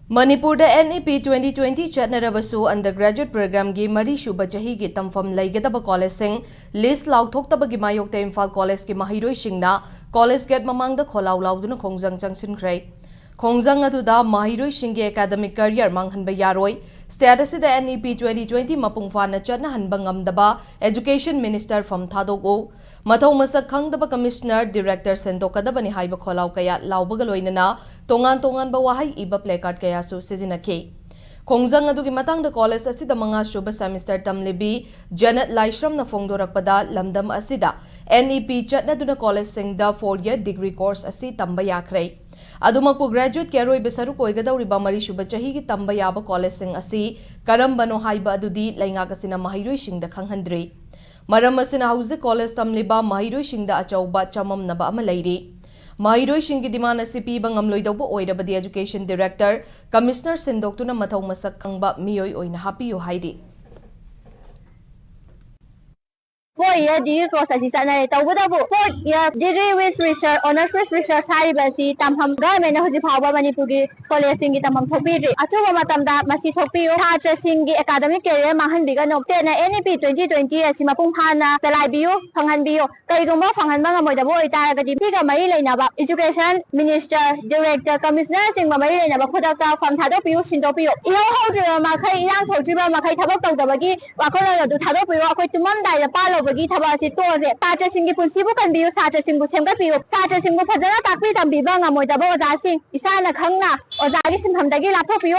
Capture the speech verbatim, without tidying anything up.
ꯃꯅꯤꯄꯨꯔꯗ NEP twenty twenty ꯆꯠꯅꯔꯕꯁꯨ, undergraduate programꯒꯤ ꯃꯔꯤꯁꯨꯕ ꯆꯍꯤꯒꯤ ꯇꯝꯐꯝ ꯂꯩꯒꯗꯕ collegeꯁꯤꯡ list ꯂꯥꯎꯊꯣꯛꯇꯕꯒꯤ ꯃꯥꯌꯣꯛꯇ ꯏꯝꯐꯥꯜ collegeꯀꯤ ꯃꯍꯩꯔꯣꯏꯁꯤꯡꯅ college gate ꯃꯃꯥꯡꯗ ꯈꯣꯜꯂꯥꯎ ꯂꯥꯎꯗꯨꯅ ꯈꯣꯡꯖꯪ ꯆꯪꯁꯤꯟꯈ꯭ꯔꯦ꯫ ꯈꯣꯡꯖꯪ ꯑꯗꯨꯗ ꯃꯍꯩꯔꯣꯏꯁꯤꯡꯒꯤ academic career ꯃꯥꯡꯍꯟꯕ ꯌꯥꯔꯣꯏ, state ꯑꯁꯤꯗ NEP twenty twenty ꯃꯄꯨꯡ ꯐꯥꯅ ꯆꯠꯅꯍꯟꯕ ꯉꯝꯗꯕ education minister ꯐꯝ ꯊꯥꯗꯣꯛꯎ, ꯃꯊꯧ ꯃꯁꯛ ꯈꯪꯗꯕ commissioner, director ꯁꯦꯡꯗꯣꯛꯀꯗꯕꯅꯤ ꯍꯥꯏꯕ ꯈꯣꯜꯂꯥꯎ ꯀꯌꯥ ꯂꯥꯎꯕꯒ ꯂꯣꯏꯅꯅ ꯇꯣꯉꯥꯟ ꯇꯣꯉꯥꯟꯕ ꯋꯥꯍꯩ ꯏꯕ placard ꯀꯌꯥꯁꯨ ꯁꯤꯖꯤꯟꯅꯈꯤ꯫ ꯈꯣꯡꯖꯪ ꯑꯗꯨꯒꯤ ꯃꯇꯥꯡꯗ college ꯑꯁꯤꯗ ꯃꯉꯥ ꯁꯨꯕ semester ꯇꯝꯂꯤꯕꯤ ꯖꯦꯅꯦꯠ ꯂꯥꯏꯁ꯭ꯔꯝꯅ ꯐꯣꯡꯗꯣꯔꯛꯄꯗ, ꯂꯝꯗꯝ ꯑꯁꯤꯗ NEP ꯆꯠꯅꯗꯨꯅ collegeꯁꯤꯡꯗ four year degree course ꯑꯁꯤ ꯇꯝꯕ ꯌꯥꯈ꯭ꯔꯦ꯫ ꯑꯗꯨꯃꯛꯄꯨ, graduateꯀꯤ ꯑꯔꯣꯏꯕ ꯁꯔꯨꯛ ꯑꯣꯏꯒꯗꯧꯔꯤꯕ ꯃꯔꯤꯁꯨꯕ ꯆꯍꯤꯒꯤ ꯇꯝꯕ ꯌꯥꯕ collegeꯁꯤꯡ ꯑꯁꯤ ꯀꯔꯝꯕꯅꯣ ꯍꯥꯏꯕ ꯑꯗꯨꯗꯤ ꯂꯩꯉꯥꯛ ꯑꯁꯤꯅ ꯃꯍꯩꯔꯣꯏꯁꯤꯡꯗ ꯈꯪꯍꯟꯗ꯭ꯔꯤ꯫ ꯃꯔꯝ ꯑꯁꯤꯅ ꯍꯧꯖꯤꯛ college ꯇꯝꯂꯤꯕ ꯃꯍꯩꯔꯣꯏꯁꯤꯡꯗ ꯑꯆꯧꯕ ꯆꯃꯝꯅꯕ ꯑꯃ ꯂꯩꯔꯤ꯫ ꯃꯍꯩꯔꯣꯏꯁꯤꯡꯒꯤ demand ꯑꯁꯤ ꯄꯤꯕ ꯉꯝꯂꯣꯏꯗꯧꯕ ꯑꯣꯏꯔꯕꯗꯤ, education director, commissioner ꯁꯤꯟꯗꯣꯛꯇꯨꯅ ꯃꯊꯧ ꯃꯁꯛ ꯈꯪꯕ ꯃꯤꯑꯣꯏ ꯑꯣꯏꯅ ꯍꯥꯞꯄꯤꯌꯨ ꯍꯥꯏꯔꯤ꯫ Four year degree course ꯑꯁꯤ ꯆꯠꯅꯔꯦ꯫ ꯇꯧꯕꯇꯕꯨ, fourth year degree with research, honours with research ꯍꯥꯏꯔꯤꯕ ꯑꯁꯤ ꯇꯝꯐꯝ governmentꯅ ꯍꯧꯖꯤꯛ ꯐꯥꯎꯕ ꯃꯅꯤꯄꯨꯔꯒꯤ collegeꯁꯤꯡꯒꯤ ꯇꯝꯐꯝ ꯊꯣꯛꯄꯤꯗ꯭ꯔꯤ꯫ ꯑꯊꯨꯕ ꯃꯇꯝꯗ ꯃꯁꯤ ꯊꯣꯛꯄꯤꯌꯨ꯫ ꯁꯥꯇ꯭ꯔꯁꯤꯡꯒꯤ academic career ꯃꯥꯡꯍꯟꯕꯤꯒꯅꯨ꯫ Stateꯅ NEP twenty twenty ꯑꯁꯤ ꯃꯄꯨꯡ ꯐꯥꯅ ꯆꯂꯥꯏꯕꯤꯌꯨ, ꯐꯪꯍꯟꯕꯤꯌꯨ꯫ ꯀꯔꯤꯒꯨꯝꯕ ꯐꯪꯍꯟꯕ ꯉꯝꯃꯣꯏꯗꯕ ꯑꯣꯏꯇꯥꯔꯒꯗꯤ, ꯁꯤꯒ ꯃꯔꯤ ꯂꯩꯅꯕ education minister, director, commissionerꯁꯤꯡꯒ ꯃꯔꯤ ꯂꯩꯅꯕ ꯈꯨꯗꯛꯇ ꯐꯝ ꯊꯥꯗꯣꯛꯄꯤꯌꯨ, ꯁꯤꯟꯗꯣꯛꯄꯤꯌꯨ꯫ ꯏꯍꯧ ꯍꯧꯗ꯭ꯔꯤꯕ ꯃꯈꯩ, ꯏꯔꯥꯡ ꯊꯣꯛꯇ꯭ꯔꯤꯕ ꯃꯈꯩ ꯊꯕꯛ ꯇꯧꯗꯕꯒꯤ ꯋꯥꯈꯜꯂꯣꯟ ꯑꯗꯨ ꯊꯥꯗꯣꯛꯄꯤꯌꯨ꯫ ꯑꯩꯈꯣꯏ ꯇꯨꯝꯃꯝꯗꯥꯏꯗ ꯄꯥ ꯂꯧꯕꯒꯤ ꯊꯕꯛ ꯑꯁꯤ ꯇꯣꯛꯑꯁꯦ꯫ ꯁꯥꯇ꯭ꯔꯁꯤꯡꯒꯤ ꯄꯨꯟꯁꯤꯕꯨ ꯀꯟꯕꯤꯌꯨ, ꯁꯥꯇ꯭ꯔꯁꯤꯡꯕꯨ ꯁꯦꯝꯒꯠꯄꯤꯌꯨ꯫ ꯁꯥꯇ꯭ꯔꯁꯤꯡꯕꯨ ꯐꯖꯅ ꯇꯥꯛꯄꯤ ꯇꯝꯕꯤꯕ ꯉꯝꯃꯣꯏꯗꯕ ꯑꯣꯖꯥꯁꯤꯡ, ꯏꯁꯥꯅ ꯈꯪꯅ ꯑꯣꯖꯥꯒꯤ ꯁꯤꯟꯐꯝꯗꯒꯤ ꯂꯥꯞꯊꯣꯛꯄꯤꯌꯨ꯫